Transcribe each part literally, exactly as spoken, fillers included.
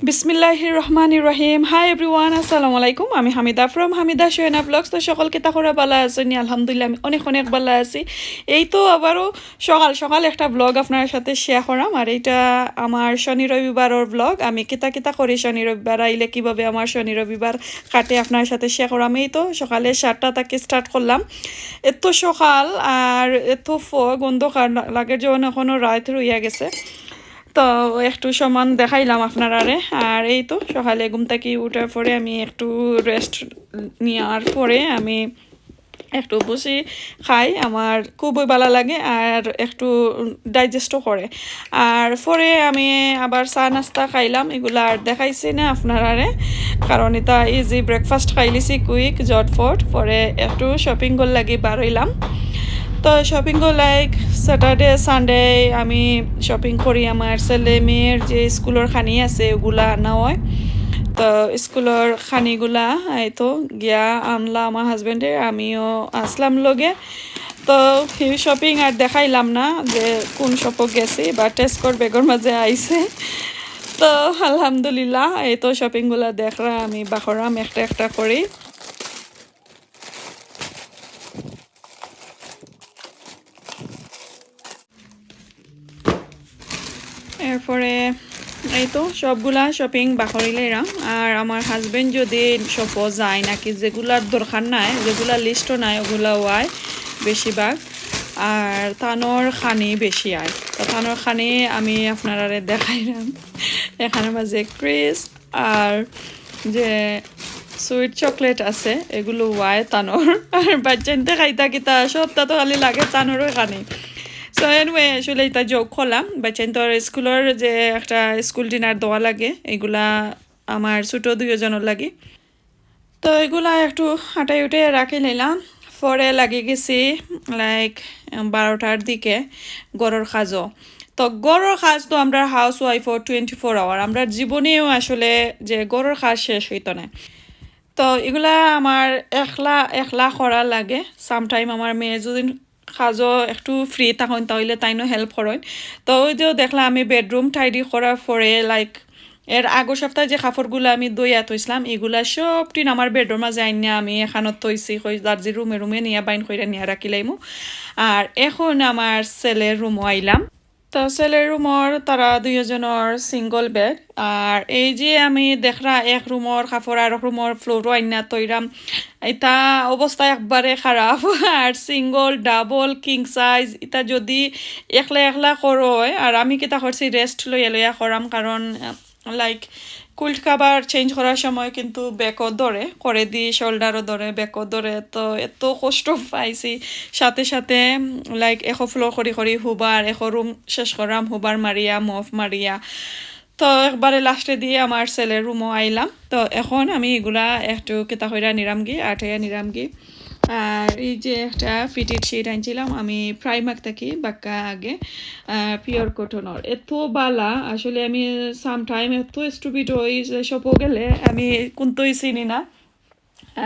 বিসমিল্লাহির রহমানির রহিম। Hi everyone, আসসালামু আলাইকুম। আমি হামিদা from হামিদা সোয়েনা ব্লগস। তো সকল কিতা করা, বালা আছইন নি? আলহামদুলিল্লাহ, আমি অনেক অনেক বালা আছি। এই তো আবারও সকাল সকাল একটা ব্লগ আপনার সাথে শেয়ার করাম। আর এইটা আমার শনি রবিবারর ব্লগ। আমি কিতা কিতা করি শনি রবিবার আইলে, কিভাবে আমার শনি রবিবার কাটে, আপনার সাথে শেয়ার করাম। এই তো সকালে সাতটা থাকি স্টার্ট করলাম। এত সকাল আর এত ফগ, অন্ধকার লা-, লাগের যেন এখনো রাইত রইয়া গেছে। তো একটু সমান দেখাইলাম আপনারারে। আর এই তো সকালে ঘুম থাকি উঠার পরে আমি একটু রেস্ট নেওয়ার পরে আমি একটু বসি খাই, আমার খুবই বালা লাগে আর একটু ডাইজেস্টও করে। আর পরে আমি আবার চা নাস্তা খাইলাম, এগুলা আর দেখাইছি না আপনারারে, কারণ এটা ইজি ব্রেকফাস্ট খাইলিছি কুইক ঝটফট। পরে একটু শপিং করার লাগি বার হইলাম। তো শপিং করার লাইক স্যাটারডে সানডে আমি শপিং করি, আমার ছেলে মেয়ের যে স্কুলের খানি আছে ওগুলা আনা হয়। তো স্কুলের খানিগুলা এই তো গিয়া আনলা আমার হাজবেন্ডে, আমিও আসলাম লগে। তো শপিং আর দেখাইলাম না যে কোন শপও গেছি, বা টেস্কোর ব্যাগর মাঝে আইছে। তো আলহামদুলিল্লাহ, এই তো শপিংগুলা দেখরা আমি বাখরাম একটা একটা করি। এরপরে এই তো সবগুলা শপিং বাখরিলাইরাম। আর আমার হাজবেন্ড যদি শপও যায় নাকি, যেগুলার দরকার নাই, যেগুলা লিস্টও নাই, ওগুলা ওয়ায় বেশিরভাগ। আর তানোর খানি বেশি আয়, তো তানোর খানি আমি আপনারারে দেখাইলাম। এখানে মাঝে ক্রিস আর যে সুইট চকলেট আছে, এগুলো ওয়ায় তানোর। আর বাচ্চাইন্তে খাইতা কিতা, সবটা তো খালি লাগে তানোরও খানি। সো এনিওয়ে, আসলে এটা জোক করলাম। বাচ্চাইন্তর স্কুলের যে একটা স্কুল ডিনার দেওয়া লাগে, এগুলা আমার ছোট দুইজনের লাগি। তো এগুলা একটু আটাই উঠে রাখি নিলাম। পরে লাগি গেছি লাইক বারোটার দিকে ঘরর কাজও। তো ঘরর কাজ তো আমরা হাউস ওয়াইফও টোয়েন্টি ফোর আওয়ার, আমরা জীবনেও আসলে যে ঘরর কাজ শেষ হইতো না। তো এগুলা আমার একলা একলা করা লাগে। সামটাইম আমার মেয়ে যদি কাজও একটু ফ্রি থাকইন, তাহলে তাইনও হেল্প করইন। তো ওই যে দেখলাম আমি বেডরুম টাইডি করার পরে, লাইক এর আগর সপ্তাহে যে কাপড়গুলো আমি ধইয়া থইছিলাম, এগুলা সব টিন আমার বেডরুম মাঝে আইনা আমি এখানো থইছি, কই যার যে রুমে রুমে নিয়া বাইন কইরা নিয়া রাখিলাইমু। আর এখন আমার ছেলের রুমও আইলাম। তো ছেলের রুমর তারা দুইজনের সিঙ্গল বেড। আর এই যে আমি দেখরা এক রুমর কাপড় আর এক রুমর ফ্লোরও আইনা তৈরাম, এটা অবস্থা একবারে খারাপ। আর সিঙ্গল, ডাবল, কিং সাইজ, এটা যদি একলা একলা করো হয়, আর আমি কিতা করছি রেস্ট লইয়া লইয়া করাম, কারণ লাইক কুইল্ট কভার চেঞ্জ করার সময় কিন্তু ব্যাকও ধরে, করে দি শোল্ডারও ধরে, ব্যাকও ধরে। তো এত কষ্ট পাইছি, সাথে সাথে লাইক একো ফ্লোর করি করি হুবার, একো রুম শেষ করাম হুবার মারিয়া, মফ মারিয়া। তো একবারে লাস্টে দিয়ে আমার ছেলের রুমও আইলাম। তো এখন আমি এগুলা একটু কিতা কইরা নিরামগি, আটাইয়া নিরামগি। আর এই যে একটা ফিটেড শিট আনছিলাম আমি প্রাইমার্ক থাকি, বাক্কা আগে, পিওর কটনর। এত বালা, আসলে আমি সামটাইম এত স্টুপিড হই যে শপও গেলে আমি কুন্তই চিনি না।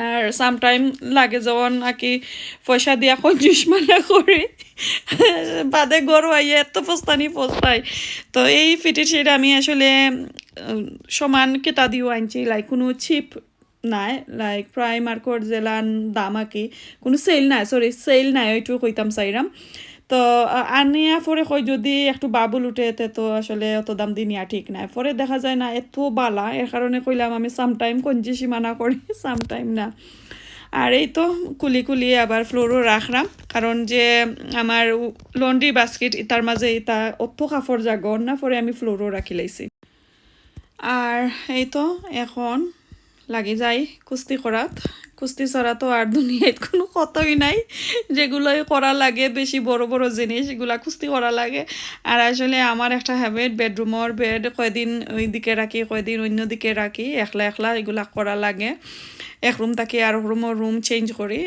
আর সামটাইম লাগে যখন আর কি পয়সা দিয়া কঞ্জুস মানা করি, বাদে ঘরো আইয়া এত পস্তানি পস্তাই। তো এই ফিটেড শিট আমি আসলে উম, সমান কিতা দিও আনছি, লাইক কোনো চিপ নাই, লাইক প্রাইমার্কর যেলান দাম আর কি, কোনো সেল নাই, সরি, সেল নাই, ওইটু কইতাম চাইরাম। তো আ, আনিয়া পরে কই যদি একটু বাবুল উঠে, তে তো আসলে অত দাম দি নিয়া ঠিক নাই। পরে দেখা যায় না, এত বালা, এর কারণে কইলাম আমি সামটাইম কঞ্জুসি মানা করি, সামটাইম না। আর এই তো কুলি কুলি আবার ফ্লোরও রাখলাম, কারণ যে আমার লন্ড্রি বাস্কেট ইতার মাঝে ইতা অত কাপড় জাগর না, পরে আমি ফ্লোরও রাখি লাইছি। আর এই তো এখন লাগি যাই কুস্তি করাত। কুস্তি ছাড়া তো আর দুনিয়াত কোনো কথাই নাই। যেগুলোই করা লাগে, বেশি বড় বড় জিনিস, এগুলা কুস্তি করা লাগে। আর আসলে আমার একটা হ্যাবিট, বেডরুমর বেড কয়দিন ওই দিকে রাখি, কয়দিন অন্য দিকে রাখি, একলা একলা এগুলা করা লাগে। এক রুম থাকি আর রুমও রুম চেঞ্জ করি।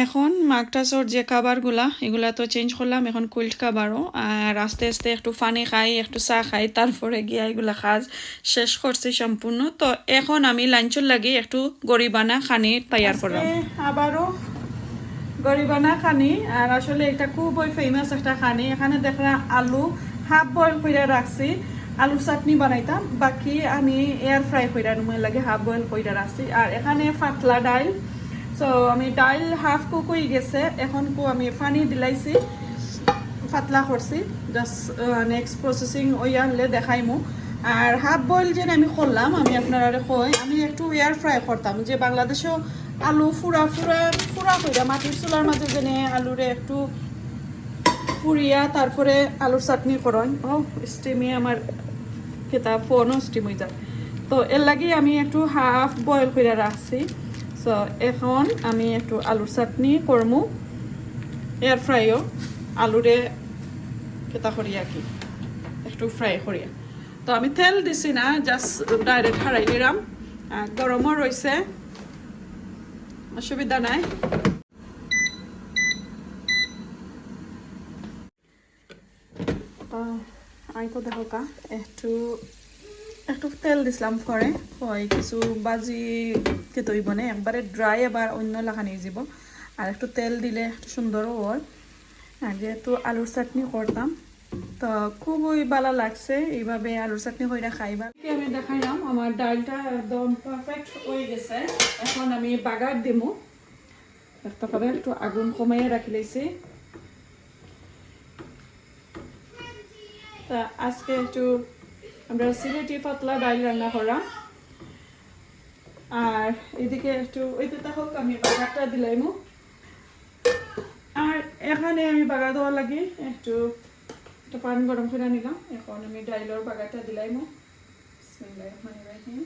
এখন মাকটাসর যে কাভারগুলা, এগুলা তো চেঞ্জ করলাম, এখন কুইল্ট কাভারও। আর আস্তে আস্তে একটু পানি খাই, একটু চা খাই, তারপরে গিয়া এগুলা কাজ শেষ করছি সম্পূর্ণ। তো এখন আমি লাঞ্চর লাগি একটু গরিবানা খানি তৈয়ার করলাম। আজকে আবারও গরিবানা খানি, আর আসলে এটা খুবই ফেমাস একটা খানি। এখানে দেখরা আলু হাফ বয়েল করে রাখছি, আলুর চাটনি বানাইতাম, বাকি আমি এয়ার ফ্রাই কইরা নিমু, এর লাগি হাফ বয়েল কইরা রাখছি। আর এখানে পাতলা ডাইল, সো আমি ডাইল হাফ কুক হয়ে গেছে, এখন কু আমি পানি দিলাইছি, পাতলা করছি, জাস্ট নেক্সট প্রসেসিং ওই আনলে দেখাইমু। আর হাফ বয়েল যেন আমি করলাম, আমি আপনারারে কই, আমি একটু এয়ার ফ্রাই করতাম, যে বাংলাদেশও আলু ফুরা ফুরা ফুরা কইরা মাটির চুলার মাঝে যেন আলুরে একটু পুড়িয়া তারপরে আলুর চাটনি করইন। ও, স্টিমে আমার কিতা ফোনও স্টিম হয়ে যায়, তো এর লাগি আমি একটু হাফ বয়েল করে রাখছি। সো এখন আমি একটু আলুর চাটনি করমু, এয়ার ফ্রাইও আলুরে কিতা করিয়া কি একটু ফ্রাই করিয়া। তো আমি তেল দিছি না, জাস্ট ডাইরেক্ট হারাই নিলাম। আহ, গরমও রয়েছে, অসুবিধা নাই। তো আমি তো দেখো কা একটু একটু তেল দিছিলাম পরে, হয় কিছু বাজি খেতে হইব না, একবারে ড্রাই আবার অন্য লাখানি হয়ে যাব। আর একটু তেল দিলে একটু সুন্দরও হয়। আর যেহেতু আলুর চাটনি করতাম, তো খুবই ভালো লাগছে এইভাবে আলুর চাটনি কইরা খাইবা। কি আমি দেখাইলাম, আমার ডালটা একদম পারফেক্ট হয়ে গেছে। এখন আমি বাগার দিমু। একটা করে একটু আগুন কমাইয়া রাখি লইছি। তা আজকে একটু আমরা সিলেটি পাতলা ডাল রান্না করা। আর এদিকে একটু ওই তো তা হোক, আমি বাগারটা দিলাইমু। আর এখানে আমি বাগার দেওয়ার লাগি একটু একটা পানি গরম করে নিলাম। এখন আমি ডাইলর বাগারটা দিলাইমু। বিসমিল্লাহির রহমানির রহিম।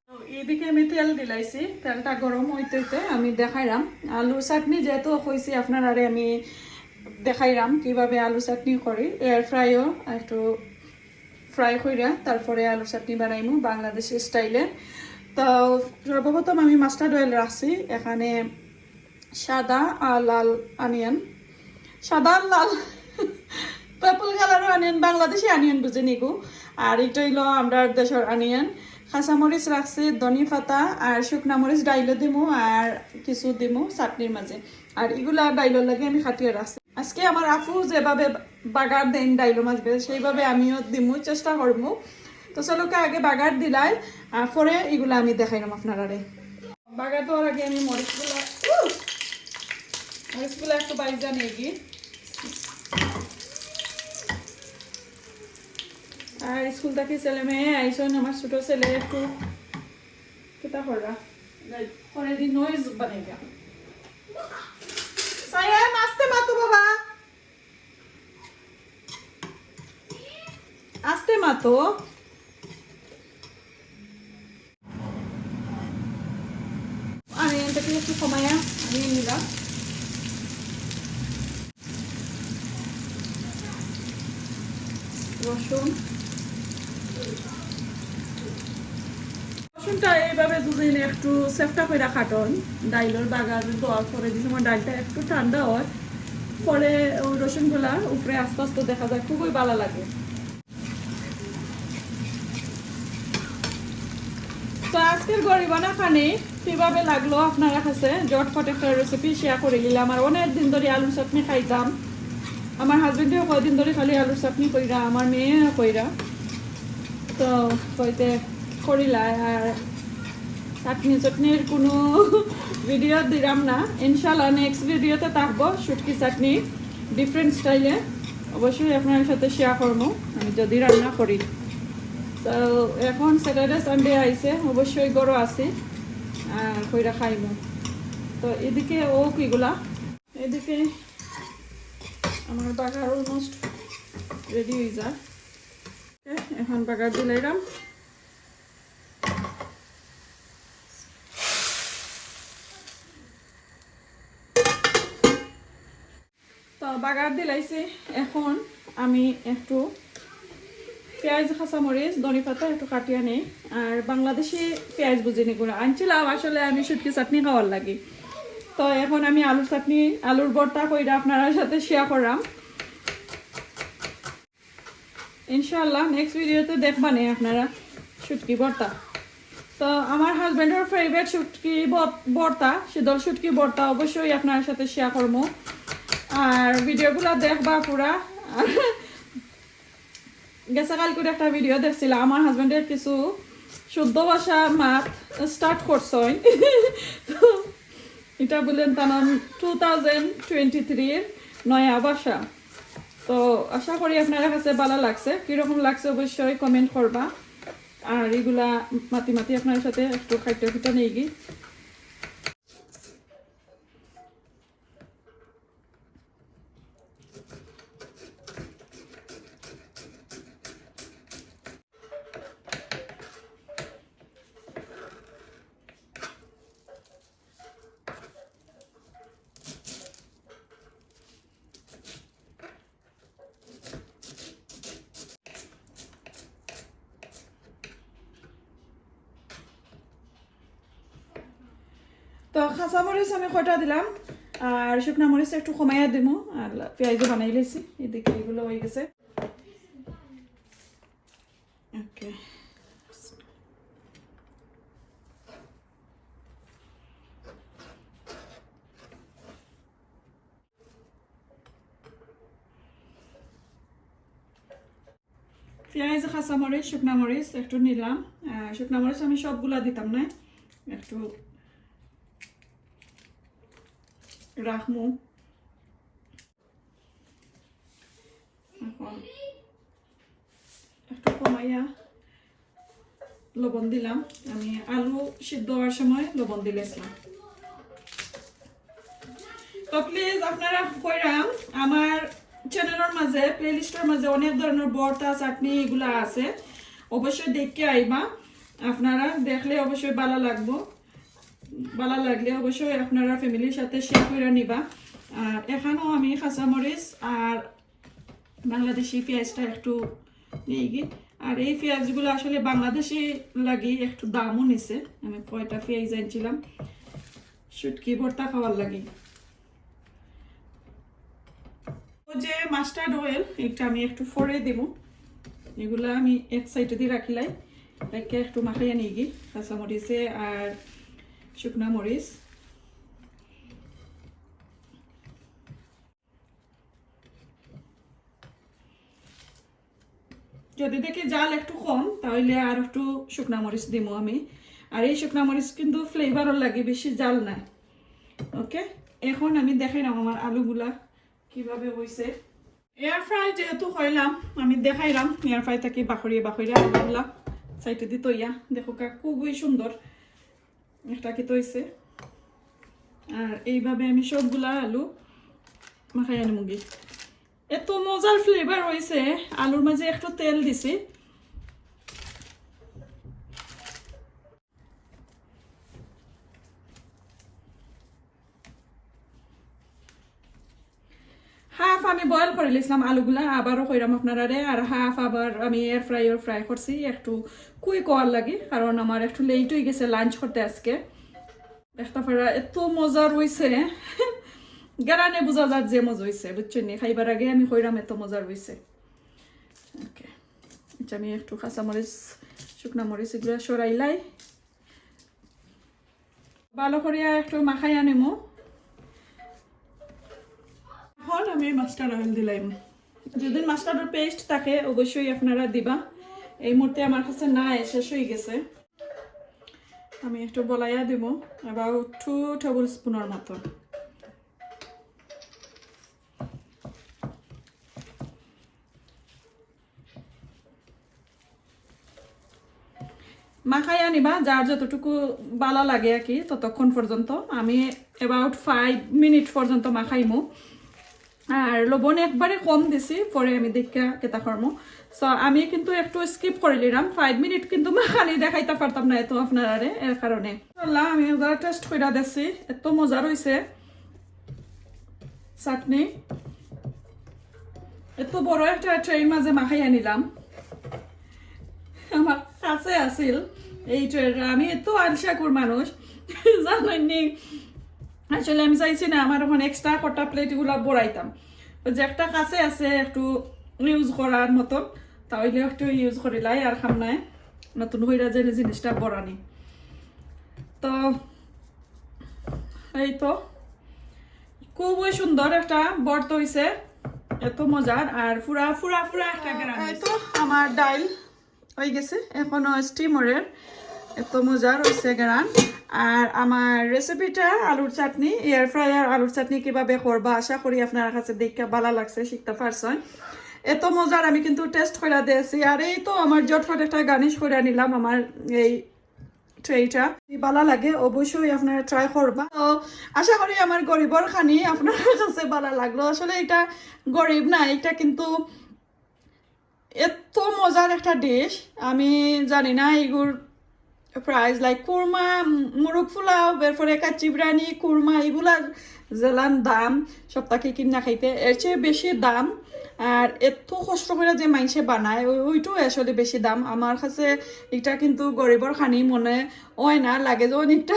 তো এইদিকে আমি তেল দিলাইছি, তেলটা গরম হইতে হইতে আমি দেখাইলাম আলু চাটনি, যেহেতু কইছি আপনারারে আমি দেখাইলাম কিভাবে আলু চাটনি করি। এয়ার ফ্রাইও একটু ফ্রাই কইরা তারপরে আলু চাটনি বানাইমু বাংলাদেশি স্টাইলে। তো সর্বপ্রথম আমি মাস্টার্ড অয়েল রাখছি, এখানে সাদা আর লাল অনিয়ন, সাদা আর লাল পার্পল কালার অনিয়ন, বাংলাদেশি অনিয়ন বুঝে নিগু। আর এটা হইলো আমরা দেশের অনিয়ন। কাঁচামরিচ রাখছি, ধনি পাতা আর শুকনা মরিচ ডাইলো দিমু আর কিছু দিমু চাটনির মাঝে। আর এগুলা ডাইলর লাগি আমি কাটিয়ে রাখছি। আজকে আমার আফু যেভাবে বাগার দেন ডাইলো মাঝে, সেইভাবে আমিও দিমু, চেষ্টা করমু। তো চলো, আগে বাগার দিলাই, আর পরে এগুলা আমি দেখাইলাম আপনারারে। বাগার দেওয়ার আগে আমি মরিচগুলা, উহ! মরিচগুলা একটু বাইজা নিয়ে গি। আর স্কুল থাকি ছেলে মেয়ে আইসন, আমার ছোট ছেলে একটু কিতা কররা? পরে দি নয়েজ বানাইবা। সাইয়া, আস্তে মাতো বাবা। আস্তে মাতো। আমি এটাকে একটু কমাইয়া আমি নিলাম। রসুন, রসুনটা এইভাবে দুদিন একটু সেফটা করে কাটন, ডাইলর বাগার দেওয়ার পরে যে সময় ডালটা একটু ঠান্ডা হয়, পরে ওই রসুনগুলা উপরে আস্তে আস্তে দেখা যায়, খুবই ভালো লাগে। তো আজকের গরিবানা খানি কিভাবে লাগলো আপনারা কাছে? ঝটপট একটা রেসিপি শেয়ার করে নিলাম। আর অনেক দিন ধরে আলুর চাটনি খাইতাম। আমার হাজবেন্ডেও কয়দিন ধরে খালি আলুর চাটনি কইরা, আমার মেয়ে কইরা। তো কইতে করিলাই আর চাটনি চাটনির কোনো ভিডিও দিলাম না। ইনশাল্লাহ নেক্সট ভিডিওতে থাকবো শুটকি চাটনি ডিফারেন্ট স্টাইলে। অবশ্যই আপনার সাথে শেয়ার করবো আমি যদি রান্না করি। তো এখন স্যাটারডে সানডে আইছে, অবশ্যই গরো আছি আর কইরা খাইমু। তো এদিকে ও কিগুলা, এদিকে আমার বাগার অলমোস্ট রেডি হয়ে যায়। এখন বাগার দিলাইলাম। তো বাগার দিলাইছি, এখন আমি একটু পেঁয়াজ, কাঁচামরিচ, ধনে পাতা একটু কাটিয়া নেই। আর বাংলাদেশি পেঁয়াজ বুঝিনি গুঁড়া আনছিলাম আসলে আমি শুটকি চাটনি খাওয়ার লাগি। তো এখন আমি আলুর চাটনি, আলুর ভর্তা কইরা আপনার সাথে শেয়ার করাম। ইনশাআল্লাহ নেক্সট ভিডিওতে দেখবা নে আপনারা শুটকি ভর্তা। তো আমার হাজবেন্ডের ফেভারিট শুটকি ভর-, ভর্তা, শীতল শুটকি ভর্তা অবশ্যই আপনার সাথে শেয়ার করবো। আর ভিডিওগুলো দেখবা পুরা। আর গেছে কালকুর একটা ভিডিও দেখছিলাম, আমার হাজবেন্ডের কিছু শুদ্ধ ভাষা মাত স্টার্ট করছইন। তো এটা বললেন তার নাম টু থাউজেন্ড টোয়েন্টি থ্রির নয়া ভাষা। তো আশা করি আপনার কাছে ভালো লাগছে। কীরকম লাগছে অবশ্যই কমেন্ট করবা। আর এগুলা মাতি মাতি আপনার সাথে একটু খাইতে পিঠা নেই কি। তো কাঁচামরিচ আমি কয়টা দিলাম, আর শুকনা মরিচ একটু কমাইয়া দিমু, আর পেঁয়াজও বানাই লেছি। এদিকে এগুলো হয়ে গেছে। ওকে। পেঁয়াজ, কাঁচামরিচ, শুকনা মরিচ একটু নিলাম। আহ, শুকনা মরিচ আমি সবগুলা দিতাম না, একটু রাখমু। এখন একটু কমাইয়া লবণ দিলাম। আমি আলু সিদ্ধ হওয়ার সময় লবণ দিলেছিলাম। তো প্লিজ আপনারা কইরাম, আমার চ্যানেলের মাঝে, প্লেলিস্টের মাঝে অনেক ধরনের ভর্তা, চাটনি এগুলা আছে, অবশ্যই দেখে আইবা। আপনারা দেখলে অবশ্যই ভালো লাগবো, ভালো লাগলে অবশ্যই আপনারা ফ্যামিলির সাথে শেয়ার করে নিবা। আর এখানেও আমি কাঁচামরিচ আর বাংলাদেশি পেঁয়াজটা একটু নেই গি। আর এই পেঁয়াজগুলো আসলে বাংলাদেশি লাগি একটু দামও নিছে। আমি কয়টা পেঁয়াজ আনছিলাম শুটকি ভর্তা খাওয়ার লাগি। ও যে মাস্টার্ড অয়েল, এটা আমি একটু পরে দেব। এগুলা আমি এক সাইডে দিয়ে রাখিলাই, একে একটু মাখাইয়া নিয়ে গি কাঁচামরিচে আর শুকনা মরিচ। যদি দেখি জাল একটু কম, তাহলে আর একটু শুকনা মরিচ দিমু আমি। আর এই শুকনা মরিচ কিন্তু ফ্লেভারর লাগি, বেশি জাল নাই। ওকে, এখন আমি দেখাইলাম আমার আলুগুলা কিভাবে হইছে। এয়ার ফ্রাই যেহেতু হইলাম, আমি দেখাইলাম এয়ার ফ্রাই থাকি বাখরিয়ে বাখরিয়ে আলুগুলা সাইডে দিত ইয়া। দেখো কা, খুবই সুন্দর একটা কিতা হইছে। আর এইভাবে আমি সবগুলা আলু মাখাই আনি মুগি। এত মজার ফ্লেভার হইছে, আলুর মাঝে একটু তেল দিছি। হাফ আমি বয়েল করে লিছিলাম আলুগুলা, আবারও কইরাম আপনারারে, আর হাফ আবার আমি এয়ার ফ্রাইও ফ্রাই করছি একটু কুইক হওয়ার লাগি, কারণ আমার একটু লেট হয়ে গেছে লাঞ্চ করতে আজকে। একটা ফেরা এত মজা রইছে, গেরানে বোঝা যার যে মজা হইছে, বুঝছেন নি? খাইবার আগে আমি কইরাম এত মজা রইছে। ওকে, আচ্ছা, আমি একটু কাঁচামরিচ, শুকনা মরিচ এগুলো সরাইলাই, ভালো করিয়া একটু মাখাই আনিমু। এখন আমি মাস্টার্ড অয়েল দিলাম। যদি মাস্টার্ডর পেস্ট থাকে, অবশ্যই আপনারা দিবা। এই মুহূর্তে আমার কাছে নাই, শেষ হয়ে গেছে। আমি একটু বলাইয়া দিব, অ্যাবাউট টু টেবিল স্পুনের মতো। মাখাইয়া নিবা, যার যতটুকু বালা লাগে আর কি, ততক্ষণ পর্যন্ত। আমি অ্যাবাউট ফাইভ মিনিট পর্যন্ত মাখাইমু। আর লবণ একবারে কম দিছি, পরে আমি দেখা কিতা করমু। সো আমি কিন্তু একটু স্কিপ করে নিলাম, ফাইভ মিনিট কিন্তু মাখানি দেখাইতে পারতাম না এত আপনারারে, এর কারণে। আল্লাহ, আমি একবার টেস্ট করে দেখছি, এত মজা রইছে চাটনি। এত বড় একটা ট্রের মাঝে মাখাই আনিলাম, আমার কাছে আছিল এই ট্রেটা। আমি এত আলসাকুর মানুষ, জানেননি। আসলে আমি চাইছি না আমার এখন এক্সট্রা কটা প্লেট এগুলা বড়াইতাম। ওই যে একটা কাছে আছে একটু ইউজ করার মতন, তা হইলে একটু ইউজ করিলাই, আর খাম নাই নতুন কইরা যে জিনিসটা বড়ানি। তো এই তো খুবই সুন্দর একটা ভর্তা হইছে। এত মজার। আর ফুরা ফুরা ফুরা একটা ঘ্রাণ। এই তো আমার ডাইল হয়ে গেছে, এখনো স্টিম ওরের। এত মজার হয়েছে ঘ্রাণ। আর আমার রেসিপিটা আলুর চাটনি, এয়ার ফ্রায়ার আলুর চাটনি কিভাবে করবা, আশা করি আপনার কাছে দেখে ভালো লাগছে, শিখতে পারছেন। এত মজার, আমি কিন্তু টেস্ট করে দিয়েছি। আর এই তো আমার ঝটপট একটা গার্নিশ করে নিলাম আমার এই ট্রেটা। যদি ভালো লাগে অবশ্যই আপনারা ট্রাই করবা। তো আশা করি আমার গরিবর খানি আপনার কাছে ভালো লাগলো। আসলে এটা গরিব না, এটা কিন্তু এত মজার একটা ডিশ। আমি জানি না এগুর প্রাইস, লাইক কুরমা, উম, মুরগ পোলাও, এরপরে কাচ্চি বিরিয়ানি, কুরমা, এগুলার যেলান দাম, সপ্তাহে কিনা খাইতে, এর চেয়ে বেশি দাম। আর এত কষ্ট করে যে মাইনষে বানায়, ওই ওইটাও আসলে বেশি দাম। আমার কাছে এটা কিন্তু গরিবর খানি মনে হয় না, লাগে যে অনেকটা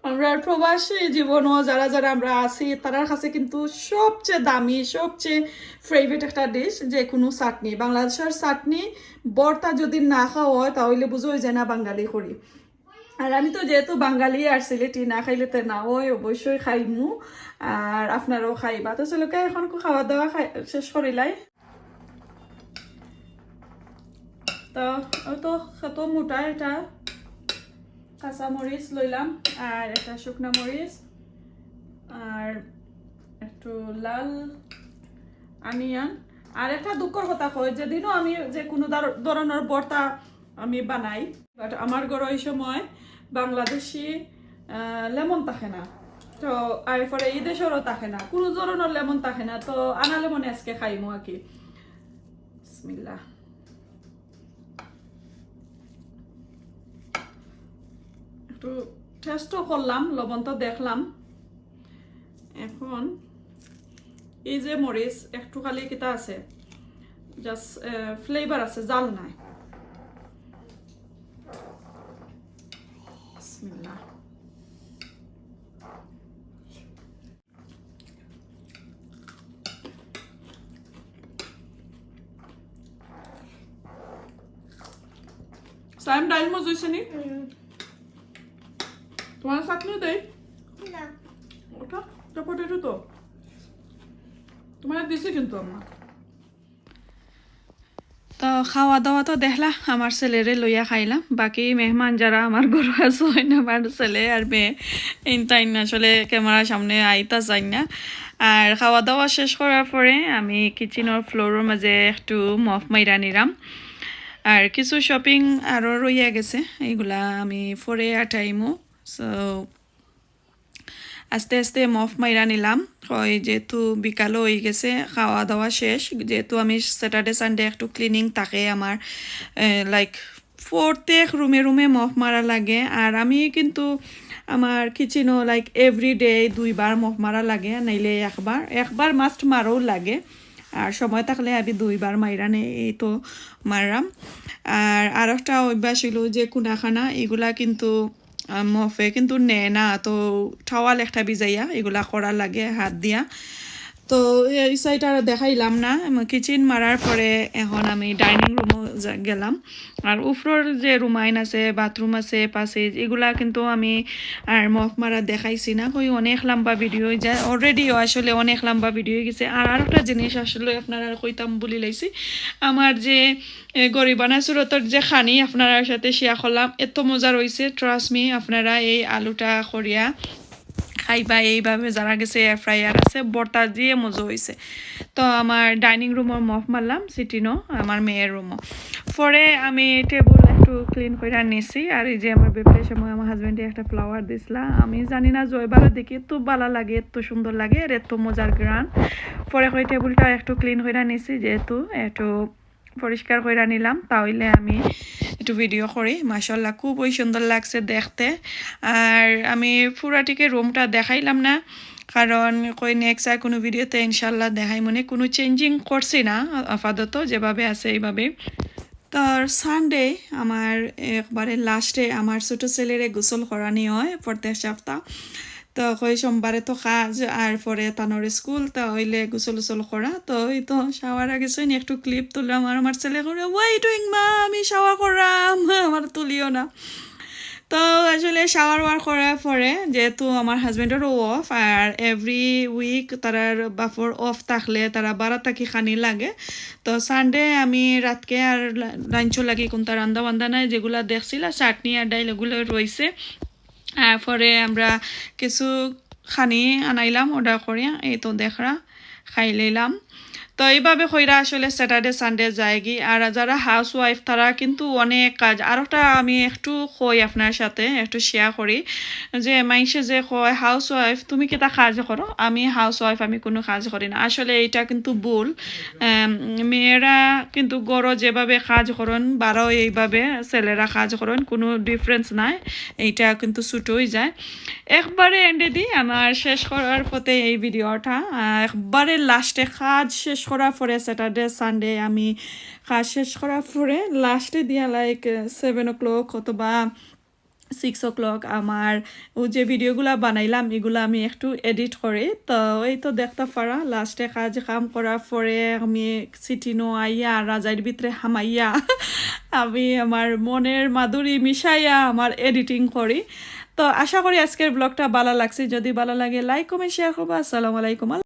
আমরা প্রবাসী জীবনও যারা যারা আমরা আছি, তারার কাছে কিন্তু সবচেয়ে দামি, সবচেয়ে ফেভারিট একটা ডিশ যে কোনো চাটনি। বাংলাদেশের চাটনি ভর্তা যদি না খাওয়া হয়, তাহলে বুঝো যে না বাঙালি করি। আর আমি তো যেহেতু বাঙালি আর সিলেটি, না খাইলে তো না হয়, অবশ্যই খাইমু। আর আপনারাও খাইবা। তো চলো, এখন খাওয়া দাওয়া খাই, শেষ করিলাই। তো ওই তো কত মোটা এটা কাঁচা মরিচ লইলাম, আর একটা শুকনা মরিচ, আর একটু লাল অনিয়ন। আর একটা দুঃখর কথা কই, যেদিনও আমি যে কোনো ধর- ধরনের ভর্তা আমি বানাই, বাট আমার ঘরে ওই সময় বাংলাদেশি লেমন থাকে না, তো আর পরে এই দেশেরও থাকে না, কোনো ধরনের লেমন থাকে না। তো আনা লেমনে আজকে খাইমু আর কি। বিসমিল্লাহ। একটু টেস্টও করলাম, লবণ তো দেখলাম। এখন এই যে মরিচ একটু খালি কিতা আছে, জাস্ট ফ্লেভার আছে, জাল নাই। বিসমিল্লাহ। সাইম, ডাইল মজা হয়েছে নি? তোমার চাটনি দেই? না। ওটা তো পটেটো তো তোমার দিছি কিন্তু আম্মা। তো খাওয়া দাওয়া তো দেখলা, আমার ছেলেরে লইয়া খাইলাম। বাকি মেহমান যারা আমার ঘরে আছে, হয় না, আমার ছেলে আর মেয়ে, ইনতাইন আসলে ক্যামেরার সামনে আইতা চাই না। আর খাওয়া দাওয়া শেষ করার পরে আমি কিচেনর ফ্লোরর মাঝে একটু মফ মাইরা নিলাম। আর কিছু শপিং আরও রইয়া গেছে, এইগুলা আমি পরে আটাইমু। সো আস্তে আস্তে মফ মাইরা নিলাম। হয় যেহেতু বিকালও হয়ে গেছে, খাওয়া দাওয়া শেষ, যেহেতু আমি স্যাটারডে সানডে একটু ক্লিনিং থাকে আমার, লাইক প্রত্যেক রুমে রুমে মফ মারা লাগে। আর আমি কিন্তু আমার কিচেনও লাইক এভরিডে দুইবার মফ মারা লাগে, নাইলে একবার, একবার মাস্ট মারাও লাগে। আর সময় থাকলে আমি দুইবার মাইরা নেই, এই তো মারলাম। আর আর একটা অভ্যাস হইল যে কুনাখানা এগুলা কিন্তু মফে কিন্তু নেয় না, তো টাওয়াল একটা ভিজাইয়া এগুলা করা লাগে হাত দিয়া। তো এই সাইডটা আর দেখাইলাম না, কিচেন মারার পরে এখন আমি ডাইনিং রুমও গেলাম। আর উপরের যে রুমাইন আছে, বাথরুম আছে, প্যাসেজ, এগুলা কিন্তু আমি আর মফ মারা দেখাইছি না, কই অনেক লম্বা ভিডিও হয়ে যায়, অলরেডিও আসলে অনেক লম্বা ভিডিও হয়ে গেছে। আর আরেকটা জিনিস আসলে আপনারা কইতাম ভুলি লাইছি, আমার যে এ, গরিবানা সুরতর যে খানি আপনারার সাথে শেয়ার করলাম, এত মজা রইছে। ট্রাস্ট মি, আপনারা এই আলুটা করিয়া খাইবা এইভাবে, যারা গেছে এয়ার ফ্রায়ার আছে, ভর্তা দিয়ে মজা হইছে। তো আমার ডাইনিং রুমও মফ মারলাম, সিটিনও আমার মেয়ের রুমও। পরে আমি টেবিল একটু ক্লিন করে নিছি। আর এই যে আমার বেবটার সময় আমার হাজব্যান্ডে একটা ফ্লাওয়ার দিছিলা, আমি জানি না, জয়বারও দেখি এত ভালো লাগে, এত সুন্দর লাগে, আর এত মজার ঘ্রাণ। পরে কই টেবিলটা একটু ক্লিন করে নিছি, যেহেতু একটু পরিষ্কার করে নিলাম, তাহলে আমি একটু ভিডিও করি। মাশাআল্লাহ, খুবই সুন্দর লাগছে দেখতে। আর আমি পুরাটিকে রুমটা দেখাইলাম না, কারণ কই নেক্সট আর কোনো ভিডিওতে ইনশাআল্লাহ দেখাই, মানে কোনো চেঞ্জিং করছি না, আপাতত যেভাবে আছে এইভাবে। তো সানডে আমার একবারে লাস্টে আমার ছোটো ছেলেরে গোসল করানি হয় প্রত্যেক সপ্তাহ। তো কই সোমবারে তো কাজ, আর পরে তানর স্কুল, তা হইলে গোসল উসল করা। তো এই তো শাওয়ার আগে সইন একটু ক্লিপ তুললাম, আর আমার ছেলে করে, "What are you doing, মা? আমি শাওয়ার করাম, আমার তুলিও না।" তো আসলে শাওয়ার ওয়ার করার পরে, যেহেতু আমার হাজব্যান্ডেরও অফ, আর এভরি উইক তারার বাফর অফ থাকলে তারা বারা থাকি খানি লাগে। তো সানডে আমি রাতকে আর লা-, লাঞ্চর লাগি কোনটা রান্দা বান্দা নাই, যেগুলা দেখছিলা চাটনি আর ডাইল ওগুলো রইছে। আর পরে আমরা কিছু খানি আনাইলাম অর্ডার করিয়া, এই তো দেখরা খাই লইলাম। তো এইভাবে কইরা আসলে স্যাটারডে সানডে যায়গি। আর যারা হাউস ওয়াইফ তারা কিন্তু অনেক কাজ। আর একটা আমি একটু কই আপনার সাথে, একটু শেয়ার করি, যে মাইনষে যে কয় হাউস ওয়াইফ তুমি কিতা কাজ করো, আমি হাউস ওয়াইফ, আমি কোনো কাজ করি না। আসলে এটা কিন্তু ভুল। আম, মেয়েরা কিন্তু ঘরো যেভাবে কাজ করইন বারাও এইভাবে ছেলেরা কাজ করইন, কোনো ডিফারেন্স নাই। এইটা কিন্তু ছুটোই যায়। একবারে এন্ডেদি আমার শেষ করার পথে এই ভিডিওটা, আহ, একবারে লাস্টে কাজ শেষ করার পরে, স্যাটারডে সানডে আমি কাজ শেষ করার পরে লাস্টে দিয়া লাইক সেভেন ও ক্লক অথবা সিক্স ও ক্লক আমার ও যে ভিডিওগুলা বানাইলাম এগুলা আমি একটু এডিট করি। তো এই তো দেখতা পারা লাস্টে কাজ কাম করার পরে আমি সিটিনো আইয়া রাজার ভিতরে হামাইয়া আমি আমার মনের মাধুরী মিশাইয়া আমার এডিটিং করি। তো আশা করি আজকের ব্লগটা ভালা লাগছে। যদি ভালা লাগে লাইক কমেন্ট শেয়ার করবা। আসসালামু আলাইকুম।